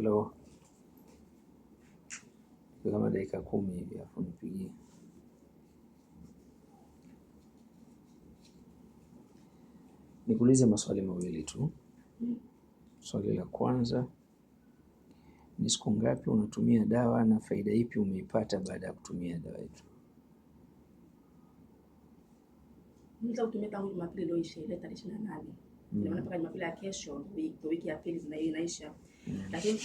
Halo, kama dakika 10 hivi afu nipigie. Nikuulize maswali mawili tu. Swali la kwanza ni siku ngapi unatumia dawa na faida ipi umeipata baada ya kutumia dawa yetu? Nimeanza kutumia tangu Jumapili iliyoisha ile tarehe 28. Ina maana mpaka Jumapili ya kesho wiki ya pili inaisha. Lakini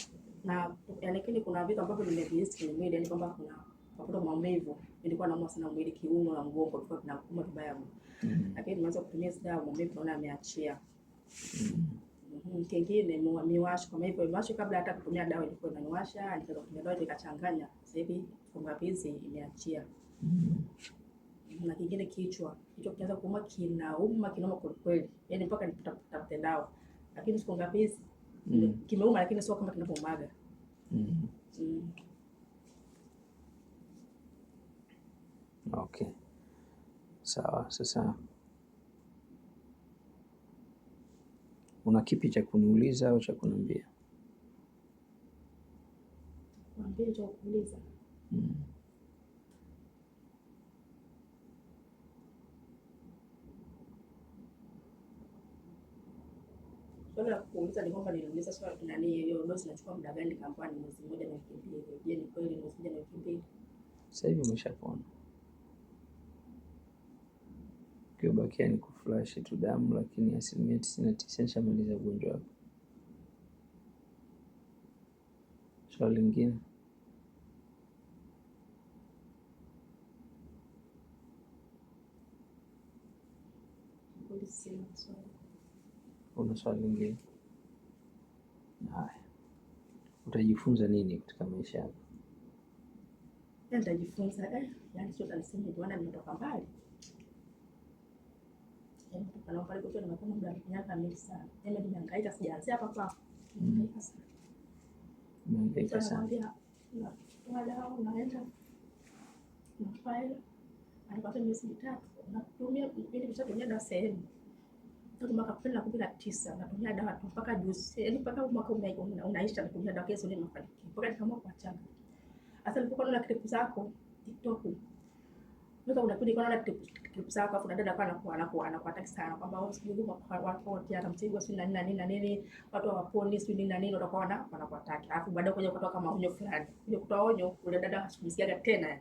na lakini kuna vitu ambavyo nimevihisi kwenye mwili, yani kwamba kuna kupata maumivu. Nilikuwa naumwa sana mwili, kiuno na mgongo vilikuwa vinauma vibaya mno. Lakini nimeanza kutumia hizi dawa, maumivu naona yameachia. Kingine miwasho, kama hivyo miwasho kabla hata kutumia dawa ilikuwa inaniwasha, nikaanza kutumia dawa nikachanganya. Sasa hivi ngapi imeachia. Na kingine kichwa, kichwa kianza kuuma, kinauma kinauma kweli kweli, yaani mpaka nitafute dawa, lakini siku ngapi hizi kimeuma, lakini sio kama kinavyomaga. Okay, sawa. Sasa una kipi cha kuniuliza au cha kuniambia? Kuambia cha kuuliza. Swali la kuuliza ni kwamba niliuliza swali nani, hiyo dozi inachukua muda gani? Nikaambiwa ni mwezi mmoja na wiki mbili. Je, ni kweli mwezi mmoja na wiki mbili? Sasa hivi umeshapona, ukibakia ni kuflash tu damu, lakini 99% nishamaliza ugonjwa wako. Swali lingine? Kweli sina swali. Una swali lingine? Haya, utajifunza nini katika maisha yako? Nitajifunza yani sio niseme maana nimetoka mbali. Yaani kutoka na mbali kwa nimekuwa muda miaka mingi sana. Yaani nimehangaika, sijaanzia hapa hapa. Nimehangaika sana. Umehangaika sana. Nakwambia natoa dawa unaenda unatoa hela, anapata miezi mitatu unatumia vipindi vishatumia dawa sehemu tangu mwaka 2019 natumia dawa tu mpaka juzi, yaani mpaka mwaka unaisha natumia dawa, kesi ni mafanikio mpaka nikaamua kuachana. Sasa nilipokuwa naona clip zako TikTok, ndio kuna kipindi naona clip zako, afu dada akawa anakuwa sana kwamba wewe sijui watu wote ana mzigo sijui na nini na nini na nini, watu hawaponi sijui nini na nini, watakuwa wanakuataki. Alafu baadaye kuja kutoa kama onyo fulani, kuja kutoa onyo, ule dada asikumsikiaga tena.